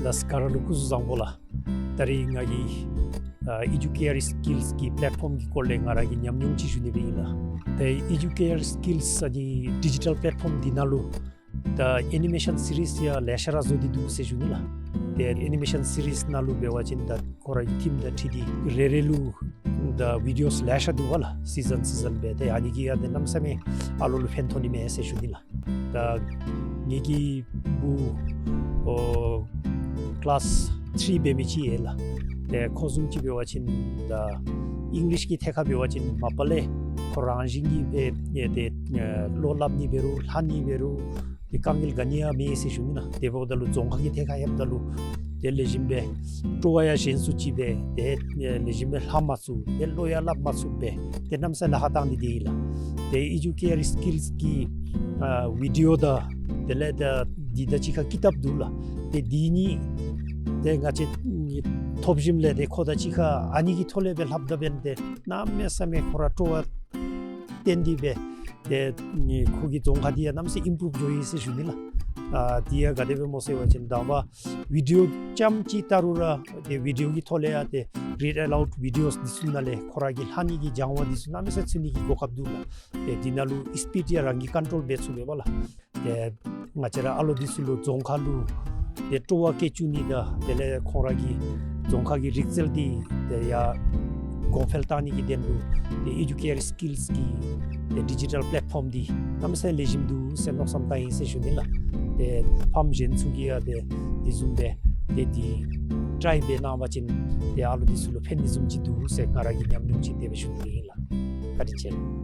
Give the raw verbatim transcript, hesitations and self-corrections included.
ལགས། ག་ར་ལུ་སྐུ་གཟུགས་བཟང་པོ་ལགས། ད་རིས་ང་གིས་ཨ་Educare Skills གི་པི་ལེཊ་ཕོམ་གི་སྐོར་ལས་ང་ར་གི་ཉམས་མྱོང་ཅིག་ཞུ་ནི་སྦེ་ཨིན་ལགས། ཏེ་Educare Skills ཨ་ནི་ཌི་ཇི་ཊལ་པི་ལེཊ་ཕོམ་འདི་ནང་ལུ་ད་ཨེ་ནི་མེ་ཤཱན་སི་རིསི་ཡང་ལེ་ཤ་ར་བཟོ་སྟེ་འདུག་ཟེར་ཞུ་ནི་ལགས། ཏེ་ཨེ་ནི་མེ་ཤཱན་སི་རིསི་ནང་ལུ་འབད་བ་ཅིན་ད་ཁོ་ར་གི་ཐིམ་དང་འཁྲིལ་ཏེ་རེ་རེ་ལུ་ད་བི་ཌི་ཡོསི་ལེ་ཤ་འདུག་པ་ལགས། སི་ཛན་སི་ཛན་སྦེ། ཏེ་ཨ་ནི་གིས་ཡང་ཏེ་གནམ་མེད་ས་མེད་ཨ་ལོ་ལུ་ཕན་ཐོགས་ནི་མས་ཟེར་ཞུ་ནི་ལགས། ད་ངེ་གི་བུ་ཨོ་ཀི་ལཱསི་ཐིརི་འབད་མི་ཅིག་ཡོད་ལགས། ཏེ་ཁོ་བཟུམ་ཅིག་འབད་བ་ཅིན་ད་ཨིང་ལིཤ་གི་ཐད་ཁར་འབད་བ་ཅིན་མ་པ་ལས་ཁོ་རང་བཞིན་གྱིས་སྦེ་ཨེ་ཏེ་ཨེ་བློ་སླབ་ནི་འབད་རུང་ལྷག་ནི་འབད་རུང་ཏེ་དཀའ་ངལ་ག་ནི་ཡང་མེད་ཟེར་ཞུ་ནི་ལགས། དེ་འབདཝ་ད་ལུ་རྫོང་ཁ་གི་ཐད་ཁར་ལྷོདཔ་ད་ལུ་ཏེ་ལེགས་ཤོམ་སྦེ་སྤྲོ་བ་ཡང་ཞན་སུ་ཅིག་སྦེ་ཏེ་ལེགས་ཤོམ་སྦེ་ལྷག་མ་ཚུགས། ཏེ་བློ་ཡང་སླབ་མ་ཚུགསཔ་སྦེ་ཏེ་གནམ་མེད་ས་མེད་ལཱ་ཁག་བཏང་ནི་འདི་ཨིན་ལགས། ཏེ་ཨེ་ཌུ་ཀེར་སི་ཀིལསི་གི་ཨ་བི་ཌི་ཡོ་དང་དེ་ལས་ད་འདི་དང་གཅིག་ཁར་ཀི་ཏབ་འདུག་ལགས། ཏེ་འདི་གཉིས་ཏེ་ང་བཅས་ཐོབ་ཞིནམ་ལས་ཏེ་ཁོ་དང་གཅིག་ཁར་ཨ་ནི་གི་ཐོག་ལས་སྦེ་ལྷབ་ད་འབདན་ཏེ་གནམ་མེད་ས་མེད་ཁོ་ར་སྤྲོ་བ་བཏོན་ཏེ་སྦེ་ཏེ་ཁོ་གི་རྫོང་ཁ་འདི་ཡང་གནམ་མེད་ས་མེད་ཨིམ་པུ་རུབ་འགྱོ་ཡི་ཟེར་ཞུ་ནི་ལགས། ཨ་འདི་ཡང་ག་དེ་སྦེ་སྨོ་ཟེར་བ་ཅིན་དང་པ་བི་ཌི་ཡོ་རྐྱངམ་ཅིག་བལྟ་རུང་ར་ཏེ་བི་ཌི་ཡོ་གི་ཐོག་ལས་ཡང་ཏེ་རིཌ་ཨ་ལའུཌ་བི་ཌི་ཡོསི་འདི་ཚུ་ནང་ལས་ཁོ་ར་གིས་ལྷག་ནི་གི་སྦྱང་བ་འདི་ཚུ་གནམ་མེད་ས་མེད་ཚུད་ནི་གི་གོ་སྐབས་འདུག་ལགས། ཏེ་འདི་ནང་ལུ་སི་པིཌ་ཡང་རང་གིས་ཀོན་ཊོལ་འབད་ཚུགས་པས་པ་ལགས། ཏེ་ང་བཅས་ར་ཨ་ལོ་འདི་ཚུ་ལུ་རྫོང་ཁ་ལུ་ཏེ་སྤྲོ་བ་བསྐྱེད་བཅུག་ནི་དང་དེ་ལས་ཁོང་ར་གི་རྫོང་ཁ་གི་རིག་རྩལ་འདི་ཏེ་ཡར་གོང་འཕེལ་བཏང་ནི་གི་དོན་ལུ་ཏེ་ཨེ་ཌུ་ཀེར་སི་ཀིལསི་གི་ཏེ་ཌི་ཇི་ཊལ་པི་ལེཊ་ཕོམ་འདི་གནམ་མེད་ས་མེད་ལེགས་ཤོམ་འདུག་ཟེར་མནོ་བསམ་བཏང་ཡི་ཟེར་ཞུ་ནི་ལགས། ཏེ་ཕམ་གཞན་ཚུ་གིས་ཡང་ཏེ་འདི་བཟུམ་སྦེ་ཏེ་འདི་ཊ་རའི་འབད་གནང་བ་ཅིན་ཏེ་ཨ་ལོ་འདི་ཚུ་ལུ་ཕན་ནི་བཟུམ་ཅིག་འདུག་ཟེར་ང་ར་གི་ཉམས་མྱོང་ཅིག་དེ་སྦེ་ཞུ་ནི་ཨིན་ལགས། བཀའ་དྲིན་ཆེ་ལགས།